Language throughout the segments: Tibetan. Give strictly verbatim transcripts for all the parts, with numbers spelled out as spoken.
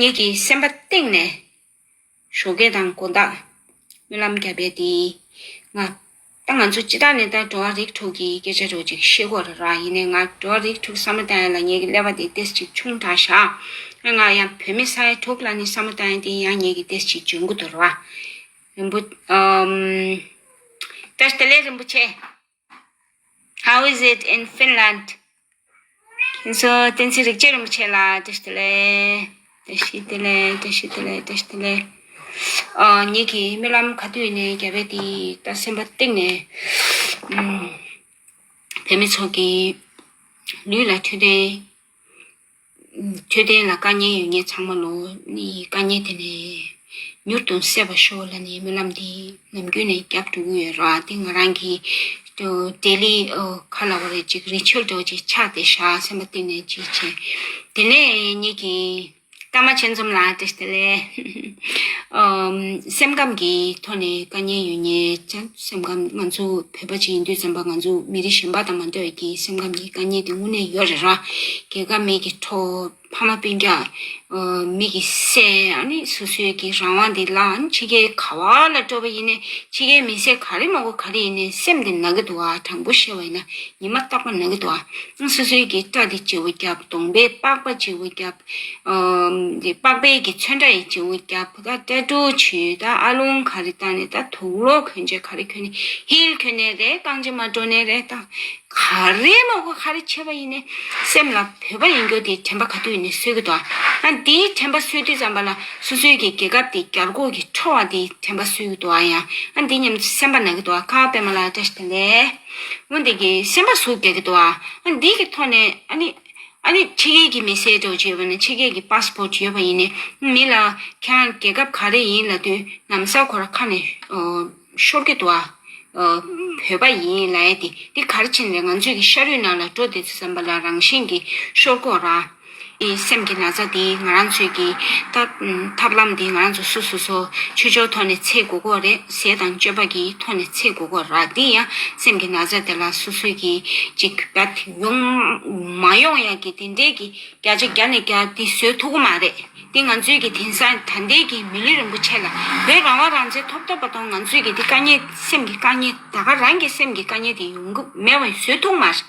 ངེད་ཀྱི་སེམས་པ་གཏིང་ནས་ཞོགས་ཀས་དང་དགོང་དག་སྨོན་ལམ་རྒྱབ་པའི་དེ་ང་ད་ང་ཚོ་སྤྱི་བཏང་ནས་ད་འགྲོ་བ་རིགས་དྲུག་གི་སྐད་ཆ་འདྲ་བོ་ཅིག་བཤད་ཀྱི་ཡོད་རེད་ར། ཡིན་ནའི་ང་འགྲོ་བ་རིགས་དྲུག་བསམ་བློ་བཏང་ཡ་ལ་ངེད་ཀྱི་ཀླད་པ་དེ་ཏོག་ཙམ་ཅིག་ཆུང་དྲགས་ཤག་ང་ཡང་བོད་མི་ས་ཡ་དྲུག་ལ་ནི་བསམ་བློ་བཏང་ཡ་དེ་ཡང་ངེད་ཀྱི་ཏོག་ཙམ་ཅིག་འཇོན་གྱི་འདུག་ར། རིན་པོ་ཨམ། བཀྲ་ཤིས་བདེ་ལེགས་རིན་པོ་ཆེ། How is it in Finland? ཁྱེད་ཚོ་བསྟན་འཛིན་རིག་བྱེད་རིན་པོ་ཆེ་ལ་བཀྲ་ཤིས་བདེ་ལེགས། བཀྲ་ཤིས་བདེ་ལེགས། བཀྲ་ཤིས་བདེ་ལེགས། བཀྲ་ཤིས་བདེ་ལེགས། ཨ། ངེད་ཀྱི་སྨོན་ལམ་ག་དུས་ནས་རྒྱབ་པའི་དེ་ད་སེམས་པ་གཏིང་ནས། ཨུམ། བོད་མི་ཚོ་གི་ལུས་ལ་འཕྲོད་བསྟེན། འཕྲོད་བསྟེན་ལ་དཀའ་ངལ་ཡོད་མཁན་ཚང་མ་ལོ་ནི་དཀའ་ངལ་དེ་ནས་མྱུར་དུ་སེལ་བར་ཤོག་ལབ་ནས་སྨོན་ལམ་འདི་ནམ་རྒྱུན་ནས་རྒྱབ་འགྲོ་གི་ཡོད་ར། དེ་ང་རང་གི་ཌེ་ལི་ག་ལབ་དགོས་རེད། ཅིག་རི་ཆུལ་འདྲ་བོ་ཅིག་ཆགས་བསྡད་ཤག་སེམས་པ་གཏིང་ནས་ཅིག་བྱས། དེ་ནས་ངེད་ཀྱི་ཀརྨ་ཆོས་འཛོམས་ལགས་བཀྲ་ཤིས་བདེ་ལེགས། ཨམ། སེམས་ཁམས་ཀྱི་ཐོག་ནས་དཀའ་ངལ་ཡོད་མཁན་ཅན་སེམས་ཁམས། ང་ཚོ་བོད་པ་ཅིག་ཡིན་དུས་ཙམ་པ་ང་ཚོ་མི་རིགས་གཞན་པ་དང་མ་འདྲ་བའི་གི་སེམས་ཁམས་ཀྱི་དཀའ་ངལ་དེ་དངོས་གནས་ཡོད་རེད་ར། རྒྱལ་ཁབ་མི་གི་འཕྲོག་ཕ་མ་སྤུན་ཀྱག་ཨ། མི་གི་སྲས། ཨ་ནི་སོ་སོའི་གི་རང་དབང་དེ་བརླག་ཕྱི་རྒྱལ་ག་བ་ལ་འགྲོ་བ་ཡིན་ནའི་ཕྱི་རྒྱལ་མི་སེར་ག་རེ་མ་གོ་ག་རེ་ཡིན་ནའི་སེམས་དེ་ན་གི་འདུག་ཨ། དྲང་པོ་བཤད་པ་ཡིན་ན་ཉི་མ་རྟག་པར་ན་གི་འདུག་ཨ། སོ་སོའི་གི་སྐྲ་དེ་བརྗེ་བོ་བརྒྱབ། གདོང་པའི་པགས་པ་བརྗེ་བོ་བརྒྱབ། ཨ། དེ་པགས་པའི་གི་ཚོན་ཁྲ་ཡི་བརྗེ་བོ་བརྒྱབ། ད་ཊེ་ཊུ་བྱས། ད་ཨ་ལོང་ག་རེ་བཏགས་ནས། ད་དུག་ལོག་གོན་ཆས་ག་རེ་གོན་ནས། ཧིལ་གོན་ནས་རེད། རྐང་རྗེས་མ་འགྲོ་ནས་རེད། ད་ག་རེ་མ་གོ་ག་རེ་བྱས་པ་ཡིན་ནའི་སེམས་ལ་བོད་པ་ཡིན་རྒྱུ་དེ་དྲན་པ་ག་དུས་ཡིན་ནའི་གསོས་ཀྱི་འདུག་ཨ། ཨ། འདིའི་དྲན་པ་གསོས་དུས་ཙམ་པ་ལ་སོ་སོའི་གི་རྒྱལ་ཁབ་དེ་རྒྱལ་སྒོ་གི་འཕྲོ་བ་དེ་དྲན་པ་གསོས་ཀྱི་འདུག་ཨ། ཡང་ཨ་འདི་ཉམས་སེམས་པ་ན་གི་འདུག་ཨ། ཁ་པད་མ་ལགས་བཀྲ་ཤིས་བདེ་ལེགས། འོ་འདི་གི་སེམས་པ་ཟུག་རྒྱག་གི་འདུག་ཨ། ཨ་འདི་གི་ཐོག་ནས་ཨ་ནི་ཨ་ནི་ཕྱི་རྒྱལ་གྱི་མི་སེར་འདྲ་བོ་ཅིག་ཡོད་པ་ན། ཕྱི་རྒྱལ་གྱི་པཱ་སི་པོར་ཊི་ཡོད་པ་ཡིན་ནའི་མི་ལ་ཁྱེད་རང་རྒྱལ་ཁབ་ག་རེ་ཡིན་ལབ་དུས་ལམ་སང་ཁོ་རང་ཁ་ནས་ཨོ་ཤོར་གྱི་འདུག་ཨ། ཨོ་བོད་པ་ཡིན་ལབ་ཡ་དེ་འདི་ག་རེ་བྱས་ནས་ང་ཚོས་ཀྱི་ཤ་རུས་ནང་ལ་འགྲོ་བསྡད་དུས་ཙམ་པ་ལ་རང་བཞིན་གྱིས་ཤོར་གྱི་ཡོད་ར། ཨེ་སེམས་ཀྱི་ན་ཚ་འདི་ང་རང་ཚོས་ཀྱི་ཐབས་ཐབས་ལམ་འདི་ང་རང་ཚོ་སོ་སོ་སོ་ཆོས་ཕྱོགས་ཐོག་ནས་འཚོལ་དགོས་ཀྱི་རེད། ཟས་དང་སྤྱོད་པ་གི་ཐོག་ནས་འཚོལ་དགོས་ཀྱི་ར། འདི་ཡང་སེམས་ཀྱི་ན་ཚ་དེ་ལ་སོ་སོས་ཀྱི་ཅིག་བརྒྱབ་ཡོང་མ་ཡོང་ཡ་གི་དེ་འདྲའི་གི་བརྒྱ་ཆ་བརྒྱ་ནས་བརྒྱ་འདི་བཟོ་ཐུབ་ཀྱི་མ་རེད། འདི་ང་ཚོའི་གི་དེང་སང་ད་ལྟའི་གི་མི་ལུས་རིན་པོ་ཆེ་ལ་བོད་རང་དབང་རང་བཙན་ཐོབ་ཐོབ་པ་དང་ང་ཚོའི་གི་འདི་དཀའ་ངལ་སེམས་ཀྱི་དཀའ་ངལ་ད་ག་རང་གི་སེམས་ཀྱི་དཀའ་ངལ་དེ་ཡོང་གི་མེད་པ་བཟོ་ཐུབ་མ་རེད།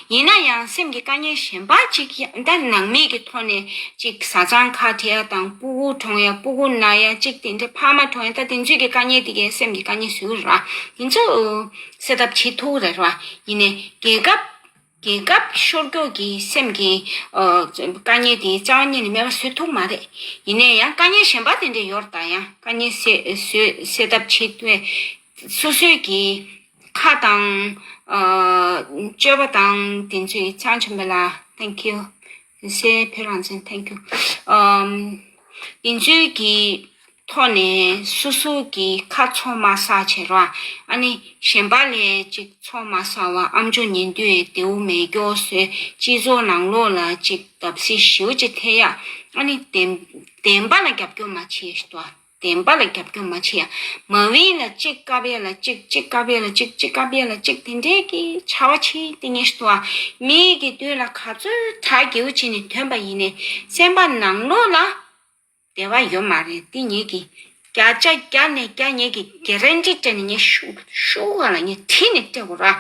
ཡིན་ན་ཡང་སེམས་ཀྱི་དཀའ་ངལ་གཞན་པ་ཅིག་ཡང་ད་ནང་མི་གི་ཐོག་ནས་ཅིག་བཟའ་ཚང་ཁ་བྲལ་ཡ་དང་སྤུ་གུ་གྲོངས་ཡ་སྤུ་གུ་ན་ཡ་ཅིག་དེ་འདྲ་ཕ་མ་གྲོངས་ཡ་ད་དེ་ཚོའི་གི་དཀའ་ངལ་དེ་གའི་སེམས་ཀྱི་དཀའ་ངལ་བཟོ་གི་ར། དེ་ཚོ་སེལ་ཐབས་བྱེད་ཐུབ་རེད་ར། ཡིན་ནའི་རྒྱལ་ཁབ་རྒྱལ་ཁབ་ཤོར་རྒྱུ་གི་སེམས་ཀྱི་ཨ་དཀའ་ངལ་དེ་རྩ་བ་ཉིད་ནས་མེད་པ་བཟོ་ཐུབ་མ་རེད། ཡིན་ནའི་ཡང་དཀའ་ངལ་གཞན་པ་དེ་འདྲ་ཡོད་རེད། ད་ཡང་དཀའ་ངལ་སེལ་བཟོ་སེལ་ཐབས་བྱེད་ཐུབ། སོ་སོའི་གི་ཁ་དང་ཨ་སྤྱོད་པ་དང་དེ་ཚོའི་ཚང་ཆེན་པོ་ལ་thank you། ཟེར་ཕེ་རང་ཚན་thank you། ཨམ་དེ་ཚོའི་གི་ཐོག་ནས་སོ་སོ་གི་ཁ་ཚོ་མ་ཟ་བྱེད་རོགས། ཨ་ནི་གཞན་པ་ལས་ཅིག་ཚོ་མ་ཟ་བ། ཨམ་ཅོག་ཉན་དུས་བདེ་བོ་མེད་སྐྱོ་བཟོས། སྤྱི་ཚོགས་ནང་ལོགས་ལ་ཅིག་བརྡབ་གསིག་ཞེ་པོ་ཅིག་ཐེབས་ཡ། ཨ་ནི་བདེན་བདེན་པ་ལ་རྒྱབ་སྐྱོར་མ་བྱེད་ཤི་ཏོ། བདེན་པ་ལ་རྒྱབ་སྐྱོར་མ་བྱེད་ཡ། མ་བིན་ལ་གཅིག་བཀབ་ཡ་ལ་གཅིག་གཅིག་བཀབ་ཡ་ལ་གཅིག་གཅིག་བཀབ་ཡ་ལ་གཅིག་དེ་འདྲའི་གི་བྱ་བ་བྱེད་དེ་ངེས་ཤི་ཏོ། མི་གི་དུས་ལ་ག་ཚོད་དྲག་རྒྱེའུ་བྱས་ནས་ཐོན་པ་ཡིན་ནའི་སེམས་པ་ནང་ལོགས་ལ་བདེ་བ་ཡོད་མ་རེད། འདི་ངེད་ཀྱིས་བརྒྱ་ཆ་བརྒྱ་ནས་བརྒྱ་ངེད་ཀྱིས་གྷེ་རན་ཊི་སྤྲད་ནས་ངས་ཤུ་ཤུ་ག་ལ་ངས་བྲིས་ནས་སྤྲད་དགོས་ར།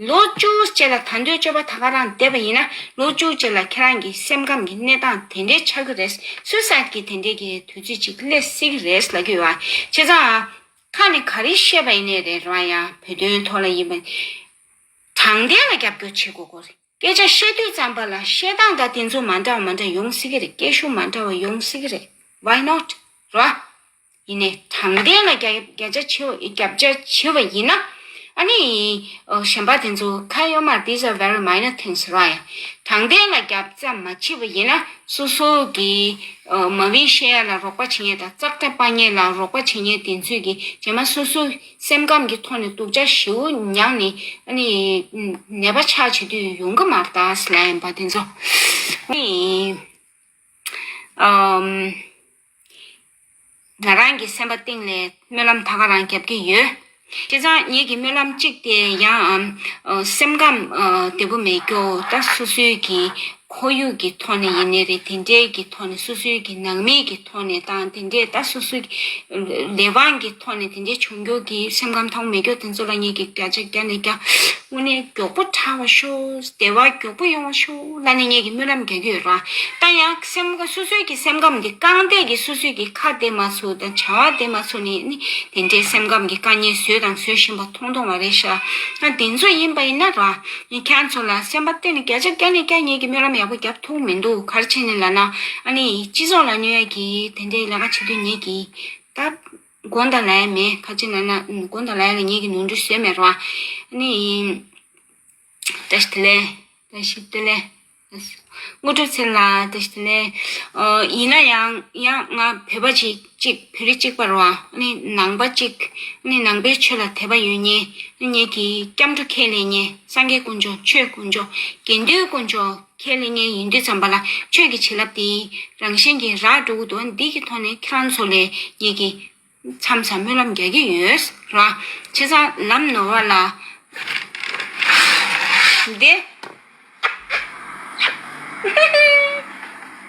ལོ་བཅུ་རྗེས་ལ་ད་འདོད་སྤྱོད་པ་ད་ག་རང་བསྡད་པ་ཡིན་ན་ལོ་བཅུ་རྗེས་ལ་ཁྱེད་རང་གི་སེམས་ཁམས་ཀྱི་གནས་སྟངས་དེ་འདྲའི་ཆགས་ཀྱི་རེད། སུའི་སའིད་ཀྱི་དེ་འདྲའི་གི་དུས་ཚོད་ཅིག་སླེབས་སྲིད་ཀྱི་རེད་ལབ་ཀྱི་ཡོད་པ། བྱས་ཙང་ཁ་ནས་ག་རེ་བཤད་པ་ཡིན་ནའི་རེད་ར། ཡང་བོད་དོན་ཐོག་ལ་ཡིན་པ་དྲང་བདེན་ལ་རྒྱབ་སྐྱོར་བྱེད་དགོས་ཀྱི་རེད། སྐད་ཆ་བཤད་དུས་ཙམ་པ་ལ་བཤད་སྟངས་དང་དེ་ཚོ་མ་འདྲ་བ་མ་འདྲ་ཡོང་སྲིད་ཀྱི་རེད། སྐད་ཤུགས་མ་འདྲ་བ་ཡོང་སྲིད་ཀྱི་རེད། Why not? ར། ཡིན་ནའི་དྲང་བདེན་ལ་རྒྱ་རྒྱ་ཆ་ཆེ་བ་རྒྱབ་ཆ་ཆེ་བ་ཡིན་ན། ཨ་ནི་ཨོ་གཞན་པ་དེ་ཚོ་ཁ་ཡོད་མ་རེད། These are very minor things ར། ཡང་དྲང་བདེན་ལ་རྒྱབ་རྩ་མ་ཆེ་བ་ཡིན་ན་སོ་སོ་གི་ཨོ་མ་བིན་བཤད་ཡ་ལ་རོགས་པ་བྱེད་མཁན་དང་ཙག་སྒྲ་སྤང་མཁན་ལ་རོགས་པ་བྱེད་མཁན་དེ་ཚོས་ཀྱི་རྗེས་མ་སོ་སོའི་སེམས་ཁམས་ཀྱི་ཐོག་ནས་སྡུག་ཅག་ཞེ་པོ་མྱངས་ནས་ཨ་ནི་ནད་པ་ཆགས་བྱེད་དུས་ཡོང་གི་མ་རེད་ད་ཟེར་ལབ་ཡིན་པ་དེ་ཚོ། ཨ་ནི་ཨམ། ང་རང་གི་སེམས་པ་གཏིང་ནས་སྨོན་ལམ་ད་ག་རང་རྒྱབ་ཀྱི་ཡོད། བྱས་ཙང་ངེད་ཀྱི་སྨོན་ལམ་གཅིག་དེ་ཡང་ཨམ། ཨ་སེམས་ཁམས་ཨ་བདེ་པོ་མེད་སྐྱོ། ད་སོ་སོའི་གི་ ཁོར་ཡུག་གི་ཐོག་ནས་ཡིན་ནའི་རེད། དེ་འདྲའི་གི་ཐོག་ནས་སོ་སོའི་གི་ནང་མིའི་གི་ཐོག་ནས་དང་དེ་འདྲའི་ད་སོ་སོའི་གི་ལས་དབང་གི་ཐོག་ནས་དེ་འདྲའི་བྱུང་རྒྱུ་གི་སེམས་ཁམས་ཐང་མེད་རྒྱུ་དེ་ཚོ་ལ་ངེད་ཀྱིས་བརྒྱ་ཆ་བརྒྱ་ནས་བརྒྱ་དངོས་གནས་མགྱོགས་པོ་དྲག་པ་ཤོག་བདེ་བ་མགྱོགས་པོ་ཡོང་བ་ཤོག་ལབ་ནས་ངེད་ཀྱིས་སྨོན་ལམ་རྒྱག་གི་ཡོད་ར། ད་ཡང་སེམས་ཁ་སོ་སོའི་གི་སེམས་ཁམས་འདི་རྐང་གཏད་ཀྱི་སོ་སོའི་གི་ཁ་བདེ་མ་ཚུགས་དང་བྱ་བ་བདེ་མ་ཚུགས་ནས་ནི་དེ་འདྲའི་སེམས་ཁམས་ཀྱི་དཀའ་ངལ་བཟོས་དང་བཟོ་བཞིན་པ་མཐོང་མཐོང་བ་རེད་ཤག་ཨ་དེ་ཚོ་ཡིན་པ་ཡིན་ན་ར། ངས་ཁྱེད་རང་ཚོ་ལ་སེམས་པ་གཏད་ནས་བརྒྱ་ཆ་བརྒྱ་ནས་བརྒྱ་ངེད་ཀྱིས་སྨོན་ལམ་ཡག་པོ་རྒྱབ་ཐུབ་མི་འདུག་ག་རེ་བྱས་ནས་ལབ་ན། ཨ་ནི་སྤྱི་ཚོགས་ལ་གནོད་ཡ་གི་དེ་འདྲའི་ལས་ཀ་བྱེད་དུས་ངེད་ཀྱིས་ད་དགོངས་དག་ལབ་ཡ་མེད། ག་ཅི་ལབ་ན་དགོངས་དག་ལབ་ཡ་ལ་ངེད་ཀྱིས་ནོར་འཁྲུལ་བཟོས་མེད་ར། ཨ་ནི་བཀྲ་ཤིས་བདེ་ལེགས། བཀྲ་ཤིས་བདེ་ལེགས། དངོས་གྲུབ་ཚེ་ལགས་བཀྲ་ཤིས་བདེ་ལེགས། ཨ་ཡིན་ན་ཡང་ཡང་ང་བོད་པ་ཅིག་ཅིག་བོད་རིགས་གཅིག་པ་རེད་བ། ཨ་ནི་ནང་པ་གཅིག་ཨ་ནི་ནང་པའི་ཆོས་ལ་དད་པ་ཡོད་མཁན། ཨ་ནི་ངེད་ཀྱི་སྐྱབས་འགྲོ་ཁས་ལེན་མཁན། སངས་རྒྱས་དཀོན་མཆོག་ཆོས་དཀོན་མཆོག་དགེ་འདུན་དཀོན་མཆོག་ཁས་ལེན་མཁན་ཡིན་དུས་ཙམ་པ་ལ་ཆོས་ཀྱི་བྱིན་རླབས་དེ་རང་བཞིན་གྱིས་རག་འགྲོ་གི་འདུག་འདི་གི་ཐོག་ནས་ཁྱེད་རང་ཚོ་ལ་ངེད་ཀྱིས་མཚམས་མཚམས་སྨོན་ལམ་རྒྱག་གི་ཡོད་ར། བྱས་ཙང་ལམ་ནོར་བ་ལ་འདི་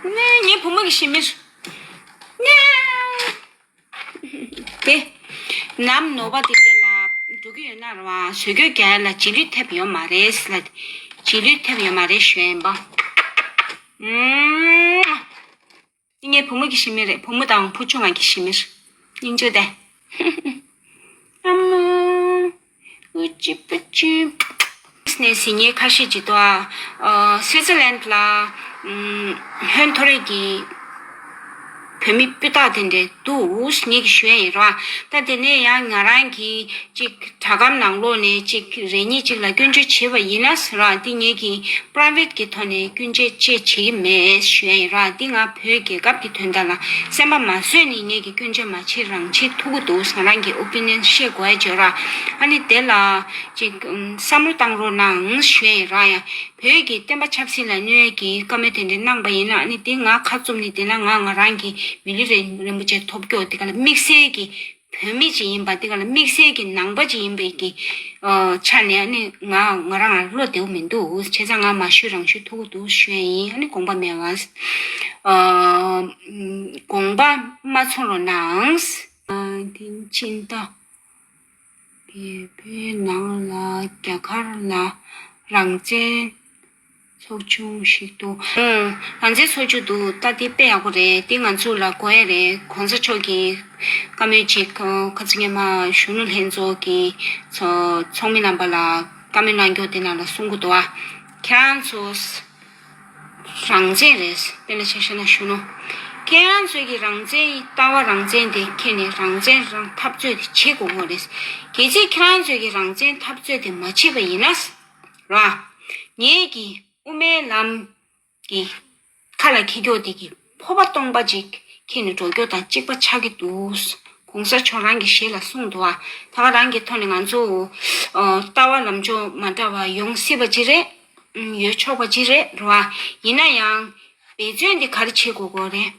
ནས་ངའི་བུ་མོ་གི་ཞི་མིར་ནས། དེ། ནམ་ནོར་བ་དེ་འདྲ་ལ་འགྲོ་གི་ཡོད་ན་ར་བ་བཟོད་དགོས་རྒྱ་ལ་རྗེས་ལུས་ཐེབས་ཡོད་མ་རེད་ལ། རྗེས་ལུས་ཐེབས་ཡོད་མ་རེད་ཞུ་ཡ་ཡིན་པ། ཨུམ། འདི་ངའི་བུ་མོ་གི་ཞི་མི་རེད། བུ་མོ་དང་བུ་ཆུང་བ་གི་ཞི་མི་རེད། སྙིང་རྗེ་དེ། ཨ་མ། ཨུ་ཅི་པུ་ཅི། ནས་ཟིན་ངའི་ཁ་ཤས་ཅིག་ཏུ་ཨ། སི་ཙི་ལན་ལ། ཧོན་ཐོ་རེ་གི་བོད་མི་སྤུས་དག་དེ་འདྲས་འདུག་ངེད་ཀྱི་ཞུ་ཡ་ཡིན་ར། ད་དེ་ནས་ཡང་ང་རང་གི་ཅིག་དྲ་སྒམ་ནང་ལོགས་ནས་ཅིག་རེ་གཉིས་ཅིག་ལ་སྐྱོན་བརྗོད་བྱས་པ་ཡིན་ན་ཟེར་ར། འདི་ངེད་ཀྱི་པ་རའི་ཝེ་ཊི་གི་ཐོག་ནས་སྐྱོན་བརྗོད་ཅེས་བྱེད་ཀྱི་མེད་ཞུ་ཡ་ཡིན་ར། འདི་ང་བོད་རྒྱལ་ཁབ་ཀྱི་དོན་དག་ལ་སེམས་པ་མ་བཟོད་ནས་ངེད་ཀྱི་སྐྱོན་བརྗོད་མ་བྱེད་རང་བྱེད་ཐུབ་ཀྱི་འདུག་ང་རང་གི་ཨོ་པི་ནི་ཡན་བཤད་དགོས་ཡ་བརྗོད་ར། ཨ་ནི་དེ་ལ་ཅིག་བསམ་བློ་བཏང་རོགས་གནང་ཞུ་ཡ་ཡིན་ར། ཡ་བོད་ཀྱི་བསྟན་པ་ཆབ་སྲིད་ལ་གནོད་ཡ་གི་བཀའ་མོལ་དེ་འདྲ་གནང་པ་ཡིན་ན། ཨ་ནི་དེ་ང་ཁ་བཙུམ་ནས་བསྡད་ན་ང་ང་རང་གི་མི་ལུས་རིན་རིན་པོ་ཆེ་ཐོབ་སྐྱོ་དེ་ག་ལ་དམིགས་བསལ་གྱི་བོད་མི་ཅིག་ཡིན་པ་དེ་ག་ལ་དམིགས་བསལ་གྱི་ནང་པ་ཅིག་ཡིན་པའི་གི་ཆ་ནས་ཨ་ནི་ང་ང་རང་ང་བློ་བདེ་བོ་མི་འདུག་བྱས་ཙང་ང་མ་ཞུས་རང་ཞུས་ཐུབ་ཀྱི་འདུག་ཞུ་ཡ་ཡིན། ཨ་ནི་དགོངས་པ་མེད་པ། དགོངས་པ་མ་ཚོམ་རོགས་གནང་། དེ་ཕྱིན་ད་བོད་ནང་ལ་རྒྱ་གར་ལ་རང་བཙན་ཚོགས་ཆུང་ཞིག་འདུག་ཨང་། རང་བཙན་ཚོགས་ཆུང་འདུག་ད་དེ་དཔེ་ཡག་པོ་རེད། དེ་ང་ཚོ་ལ་དགོས་ཡ་རེད། གོང་ས་མཆོག་གིས་བཀའ་མོལ་ཅིག་ཁ་ཚིག་ཉི་མ་གཞོན་ནུ་ལྷན་ཚོགས་ཀྱི་ཚོགས་མི་རྣམ་པ་ལ་བཀའ་མོལ་གནང་རྒྱུ་དེ་ནང་ལ་གསུང་གི་འདུག་ཨ། ཁྱེད་རང་ཚོ་རང་བཙན་རེད། དཔེར་ན་ཆ་བཞག་ན་གཞོན་ནུ། ཁྱེད་རང་ཚོའི་གི་རང་བཙན་ཡི་ལྟ་བ་རང་བཙན་དེ་ཁྱེད་ནས་རང་བཙན་རང་འཐབ་རྩོད་དེ་བྱེད་དགོས་མཁོ་རེད། གལ་སྲིད་ཁྱེད་རང་ཚོའི་གི་རང་བཙན་འཐབ་རྩོད་དེ་མ་བྱེད་པ་ཡིན་ན། ར། ངེད་ཀྱི་དབུ་མའི་ལམ་གྱི་ཁ་ལ་འཁྱེར་རྒྱུ་དེ་གི་ཕོར་པ་སྟོང་པ་ཅིག་ཁྱེར་ནས་འགྲོ་རྒྱུ་དང་གཅིག་པ་ཆགས་ཀྱི་འདུག་གོང་ས་མཆོག་རང་གི་ཞལ་ལ་གསུངས་འདུག་ཨ། ད་ག་རང་གི་ཐོག་ནས་ང་ཚོ་ལྟ་བ་ལམ་ཕྱོགས་མ་འདྲ་བ་ཡོང་སྲིད་པ་ཅིག་རེད། ཡོད་ཆོག་པ་ཅིག་རེད་ར། ཡིན་ན་ཡང་འབད་བརྩོན་འདི་ག་རེ་བྱེད་དགོས་དགོས་རེད།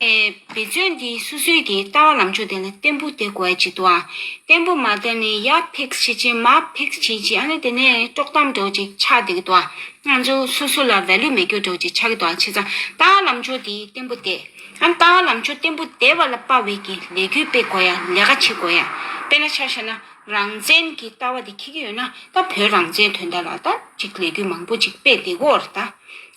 ཨེ། འབད་བརྩོན་འདི་སོ་སོའི་གི་ལྟ་བ་ལམ་ཕྱོགས་དེ་ལ་བརྟན་པོ་བསྡད་དགོས་ཡ་ཅིག་འདུག་ཨ། བརྟན་པོ་མ་བསྡད་ནས་ཡར་ཕེགས་བྱེད་ཅིག་མར་ཕེགས་བྱེད་ཅིག་ཨ་ནི་དེ་ནས་དཀྲོག་གཏམ་འདྲ་བོ་ཅིག་ཆགས་བསྡད་ཀྱི་འདུག་ཨ། ང་ཚོ་སོ་སོ་ལ་ཝེ་ལུ་མེད་རྒྱུ་འདྲ་བོ་ཅིག་ཆགས་ཀྱི་འདུག་ཨ། བྱས་ཙང་ལྟ་བ་ལམ་ཕྱོགས་འདི་བརྟན་པོ་བསྡད། ཨ། ལྟ་བ་ལམ་ཕྱོགས་བརྟན་པོ་བསྡད་པ་ལ་དཔག་པའི་གི་ལས་འགུལ་སྤེལ་དགོས་ཡ། ལས་ཀ་བྱེད་དགོས་ཡ། དཔེར་ན་ཆ་བཞག་ན། རང་བཙན་གྱི་ལྟ་བ་དེ་འཁྱེར་གྱི་ཡོད་ན་ད་བོད་རང་བཙན་དོན་དག་ལ་ད་ཅིག་ལས་འགུལ་མང་པོ་ཅིག་སྤེལ་བསྡད་ཀྱི་ཡོད་རེད་ད།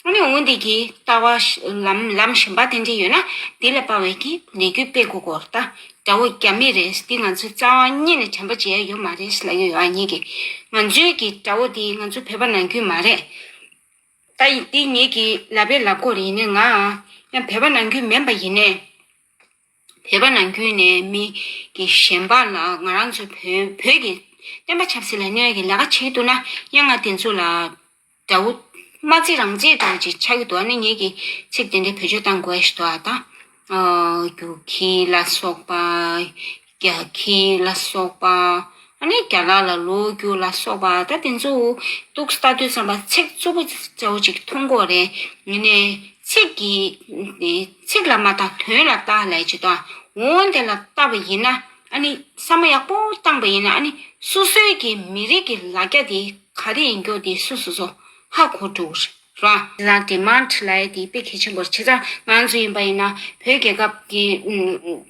ཨ་ནི་འོ་འདི་གི་ལྟ་བ་ལམ་ལམ་གཞན་པ་དེ་འདྲ་ཡོད་ན་དེ་ལ་དཔག་པའི་གི་ལས་འགུལ་སྤེལ་དགོས་ཀྱི་ཡོད་རེད་ད། དགྲ་བོ་རྒྱ་མི་རེད། འདི་ང་ཚོས་རྩ་བ་ཉིད་ནས་དྲན་པ་བརྗེད་ཡ་ཡོད་མ་རེད་ལབ་ཀྱི་ཡོད། ཨ་ནི་ངེད་ཀྱི་ང་ཚོའི་གི་དགྲ་བོ་དེ་ང་ཚོ་བོད་པ་ནང་ཁུལ་མ་རེད། ད་ཡིན་འདི་ངེད་ཀྱི་ལབ་པའི་ལབ་སྐོར་ཡིན་ནའི་ང་ཡང་བོད་པ་ནང་ཁུལ་མིན་པ་ཡིན་ནའི། བོད་པ་ནང་ཁུལ་ནས་མི་གི་གཞན་པ་ལ་ང་རང་ཚོ་བོད་བོད་ཀྱི་བསྟན་པ་ཆབ་སྲིད་ལ་གནོད་ཀྱི་ལས་ཀ་བྱེད་ཀྱི་འདུག་ན་ཡང་ང་དེ་ཚོ་ལ་དགྲ་བོ་མ་བརྩི་རང་བརྩི་འདྲ་བོ་ཅིག་ཆགས་ཀྱི་འདུག་ཨ་ནི་ངེད་ཀྱི་ཚིག་དེ་འདྲའི་བེད་སྤྱོད་བཏང་དགོས་ཞིག་འདུག་ཨ། ད་རྒྱུག་ཁྱི་ལ་སོགས་པ། རྒྱག་ཁྱི་ལ་སོགས་པ། ཨ་ནི་རྒྱ་ལག་ལ་ལོ་རྒྱུ་ལ་སོགས་པ་ད་དེ་ཚོ་འདུག་ལྟ་དུས་ཙམ་པ་ཚིག་རྩུབ་པོ་འདྲ་བོ་ཅིག་མཐོང་གི་ཡོད་རེད། ཡིན་ནའི་ཚིག་གི་ཚིག་ལ་མ་བལྟ་དོན་ལ་བལྟ་ལབ་ཅིག་དང་འོ་དེ་ལ་བལྟ་བ་ཡིན་ན་ཨ་ནི་བསམ་བློ་ཡག་པོ་བཏང་པ་ཡིན་ན་ཨ་ནི་སོ་སོའི་གི་མི་རིགས་ཀྱི་ལ་རྒྱ་དེ་ག་རེ་ཡིན་རྒྱུ་དེ་སོ་སོ་སོ་ཧ་གོ་འགྲོ་གི་ ར། དེ་དང་ཌི་མཱན་ཌི་ལབ་ཡ་དེ་དཔེ་གལ་ཆེན་པོ་རེད། བྱས་ཙང་ང་ཚོ་ཡིན་པ་ཡིན་ན་བོད་རྒྱལ་ཁབ་ཀྱི་ཨུམ་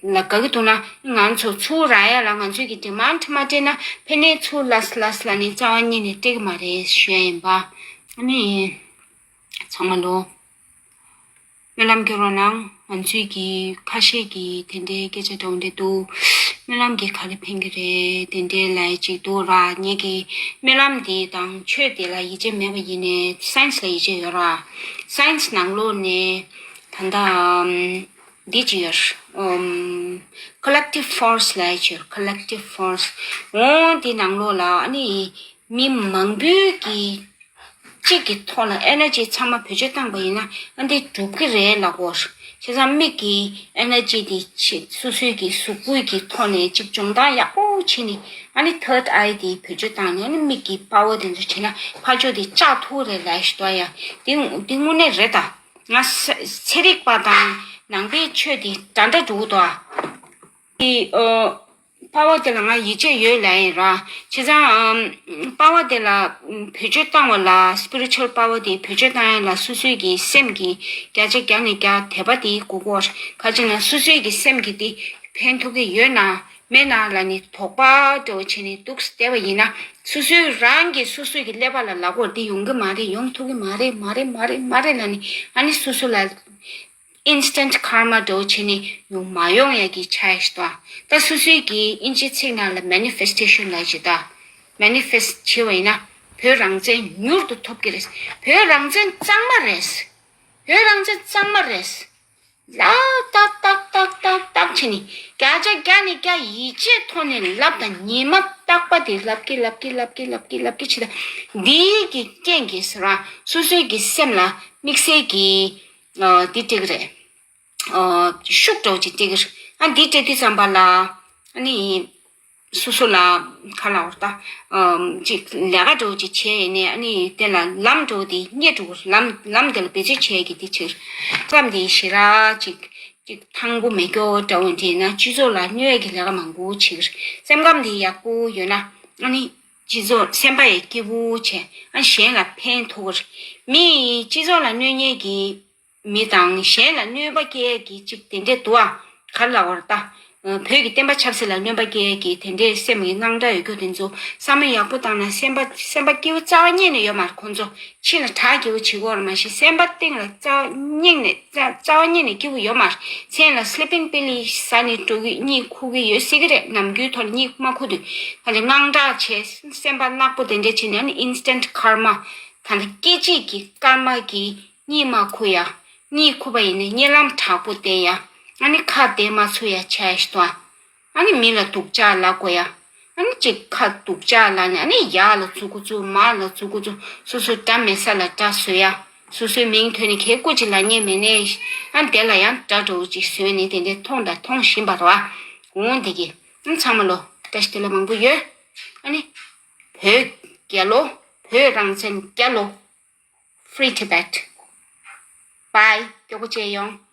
ལ་དགའ་གི་འདུག་ན་ང་ཚོ་ཚུར་རག་ཡ་ལ་ང་ཚོའི་གི་ཌི་མཱན་ཌི་མ་སྤྲད་ན་ཕན་ནས་ཚུར་ལས་ལས་ལ་ནི་རྩ་བ་ཉིད་ནས་སྤྲད་གི་མ་རེད་ཞུ་ཡ་ཡིན་པ། ཨ་ནི་ཚང་མ་ལོ། སྨོན་ལམ་སྐྱོར་རོགས་གནང་། ང་ཚོའི་གི་ཁ་ཤས་ཀྱི་དེ་འདྲའི་སྐད་ཆ་འདྲ་བོ་འདྲ་འདུག་སྨོན་ལམ་གྱིས་ག་རེ་ཕན་གྱི་རེད། དེ་འདྲའི་ལབ་ཅིག་འདུག་ར། ངེད་ཀྱི་སྨོན་ལམ་འདི་དང་ཆོས་འདི་ལ་ཡིད་ཆེས་མེད་པ་ཡིན་ནའི་སའེན་སི་ལ་ཡིད་ཆེས་ཡོད་ར། སའེན་སི་ནང་ལོགས་ནས་ད་ལྟ་འདི་ཅིག་ཡོད། ཨམ་ཀོ་ལེག་ཊིབ་ཕོར་སི་ལབ་ཅིག་ཡོད། ཀོ་ལེག་ཊིབ་ཕོར་སི། འོ་འདི་ནང་ལོགས་ལ་ཨ་ནི་མི་མང་པོའི་གི་གཅིག་གི་ཐོག་ལ་ཨེ་ནར་ཇི་ཚང་མ་བེད་སྤྱོད་བཏང་པ་ཡིན་ན་ཨ་འདི་འགྲུབ་ཀྱི་རེད་ལབ་གོ། བྱས་ཙང་མིག་གི་ཨེ་ནར་ཇི་དེ་ཆེ་སོ་སོའི་གི་གཟུགས་པོའི་གི་ཐོག་ནས་གཅིག་སྦྱོང་བརྡར་ཡག་པོ་བྱས་ནས་ཨ་ནི་ཐར་ཌི་ཨའི་དེ་བེད་སྤྱོད་བཏང་ནས་ཨ་ནི་མིག་གི་པ་ཝར་དེ་ཚོ་བྱས་ན་ཕར་ཕྱོགས་དེ་བཅག་ཐུབ་རེད་ལབ་ཞུ་ཡ། དེ་དེ་དངོས་གནས་རེད་ད། ང་ཚ་ཚན་རིག་པ་དང་ནང་པའི་ཆོས་དེ་འདྲ་འདྲ་འགྲོ་གི་འདུག་ཨ། དེ་ཨོ། པ་ཝར་དེ་ལ་ང་ཡིད་ཆེས་ཡོད་ལབ་ཡིན་ར། བྱས་ཙང་ཨམ། པ་ཝར་དེ་ལ་ཨམ། བེད་སྤྱོད་བཏང་བ་ལ་སི་པི་རི་ཅུ་ཨལ་པ་ཝར་དེ་བེད་སྤྱོད་བཏང་ཡ་ལ་སོ་སོའི་གི་སེམས་ཀྱི་བརྒྱ་ཆ་བརྒྱ་ནས་བརྒྱ་དད་པ་དེ་དགོས་ཀྱི་ཡོད་རེད། ག་ཅི་ན་སོ་སོའི་གི་སེམས་ཀྱི་དེ་ཕན་ཐོགས་ཀྱི་ཡོད་ན་མེད་ན་ལ་ནི་དོགས་པ་འདྲ་བོ་བྱས་ནས་འདུག་སེ་བསྡད་པ་ཡིན་ན་སོ་སོའི་རང་གི་སོ་སོའི་གི་ཀླད་པ་ལ་ལབ་ཀྱི་ཡོད་རེད། དེ་ཡོང་གི་མ་རེད། ཡོང་ཐུབ་ཀྱི་མ་རེད། མ་རེད་མ་རེད་མ་རེད་ལབ་ནས་ཨ་ནི་སོ་སོ་ལ། ཨིན་སི་ཊན་ཊི་ཀར་མ་འདྲ་བོ་བྱས་ནས་ཡོང་མ་ཡོང་ཡ་གི་ཆ་ཡ་ཞིག་དང་། ད་སོ་སོའི་གི་ཨིན་ཇི་ཚིག་ནང་ལ་མེ་ནི་ཕེ་སི་ཊེ་ཤན་ལབ་ཅིག་ད། མེ་ནི་ཕེ་སི་ཊི་བྱས་པ་ཡིན་ན་བོད་རང་བཙན་མྱུར་དུ་ཐོབ་ཀྱི་རེད། བོད་རང་བཙན་གཙང་མ་རེད། བོད་རང་བཙན་གཙང་མ་རེད། ལ་ཏག་ཏག་ཏག་ཏག་ཏག་བྱས་ནས་བརྒྱ་ཆ་བརྒྱ་ནས་བརྒྱ་ཡིད་ཆེས་ཐོག་ནས་ལབ་དང་ཉི་མ་རྟག་པ་དེ་ལབ་ཀྱི་ལབ་ཀྱི་ལབ་ཀྱི་ལབ་ཀྱི་ལབ་ཀྱི་བྱེད་ད། འདིའི་གི་རྐྱེན་གྱིས་ཟེར་བ་སོ་སོའི་གི་སེམས་ལ་དམིགས་བསལ་གྱི། ཨ། འདི་སྤྲད་ཀྱི་རེད། ཨ། ཤུགས་འདྲ་བོ་ཅིག་སྤྲད་ཀྱི་རེད། ཨ། འདི་སྤྲད་དུས་ཙམ་པ་ལ་ཨ་ནི་སོ་སོ་ལ་ག་ལབ་དགོས་རེད་ད། ཨ། ཅིག་ལས་ཀ་འདྲ་བོ་ཅིག་བྱས་ནས་ཨ་ནི་དེ་ལ་ལམ་འདྲ་བོ་དེ་རྙེད་འགྲོ་གི་རེད། ལམ་ལམ་དེ་ལ་འབད་རྩོལ་བྱས་ཀྱི་དེ་ཕྱིར་ཙམ་དེ་ཞེ་དྲག་ཅིག་ཅིག་ཐང་པོ་མེད་སྐྱོ་འདྲ་བོ་འདྲ་ན་སྤྱི་ཚོགས་ལ་གནོད་ཀྱི་ལས་ཀ་མང་པོ་བྱེད་ཀྱི་རེད། སེམས་ཁམས་དེ་ཡག་པོ་ཡོད་ན་ཨ་ནི་སྤྱི་ཚོགས་སེམས་པ་ཡང་སྐྱིད་པོ་བྱས་ཨ་གཞན་ལ་ཕན་ཐོགས་ཀྱི་རེད། མི་ཡིས་སྤྱི་ཚོགས་ལ་གནོད་མཁན་གྱི་མི་དང་གཞན་ལ་གནོད་པ་སྐྱེལ་གྱི་ཅིག་དེ་འདྲས་འདུག་ཨ། ག་རེ་ལབ་དགོས་རེད་ད། བོད་ཀྱི་བསྟན་པ་ཆབ་སྲིད་ལ་གནོད་པ་སྐྱེལ་གྱི་དེ་འདྲས་སེམས་ཀྱི་དངངས་སྐྲག་ཡོད་རྒྱུ་དེ་ཚོ་བསམ་བློ་ཡག་པོ་བཏང་ན་སེམས་པ་སེམས་པ་སྐྱིད་པོ་རྩ་བ་ཉིད་ནས་ཡོད་མ་རེད། ཁོང་ཚོ་ཕྱི་ལ་གྲ་རྒྱས་པོ་བྱེད་ཀྱི་ཡོད་རེད་མ་གཞི་སེམས་པ་གཏིང་ལ་རྩ་བ་ཉིད་ནས་རྩ་རྩ་བ་ཉིད་ནས་སྐྱིད་པོ་ཡོད་མ་རེད། མཚན་ལ་སི་ལི་པིང་པི་ལི་ཟ་ནས་འགྲོ་གི་གཉིད་ཁུག་གི་ཡོད་སྲིད་ཀྱི་རེད། ནམ་རྒྱུན་ཐོག་ལ་གཉིད་མ་ཁུག་དུས་ད་ལྟ་དངངས་སྐྲག་བྱས་སེམས་པ་ནག་པོ་དེ་འདྲས་བྱས་ནས་ཨ་ནི་ཨིན་སི་ཊན་ཊི་ཀར་མ་ད་ལྟ་སྐད་ཅིག་གི་ཀར་མ་གི་གཉིད་མ་ཁུག་ཡ། གཉིད་ཁུག་པ་ཡིན་ན་གཉིད་ལམ་དྲག་པོ་བསྟེན་ཡ། ཨ་ནི་ཁ་བདེ་མ་ཚུགས་ཡ་ཆ་ཡ་ཞིག་དང་། ཨ་ནི་མི་ལ་སྡུག་ཅག་ལབ་དགོས་ཡ། ཨ་ནི་ཅིག་ཁ་སྡུག་ཅག་ལབ་ནས་ཨ་ནི་ཡར་ལ་འཛུགས་འགོ་བཙུགས། མར་ལ་འཛུགས་འགོ་བཙུགས། སོ་སོའི་དགྲ་མེད་ས་ལ་དགྲ་བཟོ་ཡ། སོ་སོའི་མིང་ཐོན་ནས་ཁྱེད་སྐུ་ཅིག་ལབ་མཁན་མེད་ནས་ཨ་ནི་དེ་ལ་ཡང་དགྲ་འདྲ་བོ་ཅིག་བཟོས་ནས་དེ་འདྲའི་མཐོང་དང་མཐོང་བཞིན་པ་རེད་བ། འོང་དེ་གི་ཨ་ནི་ཚང་མ་ལོ་བཀྲ་ཤིས་བདེ་ལེགས་མང་པོ་ཡོད། ཨ་ནི་བོད་རྒྱལ་ལོ། བོད་རང་བཙན་རྒྱལ་ལོ། Free Tibet. Bye. མགྱོགས་པོ་མཇལ་ཡོང་།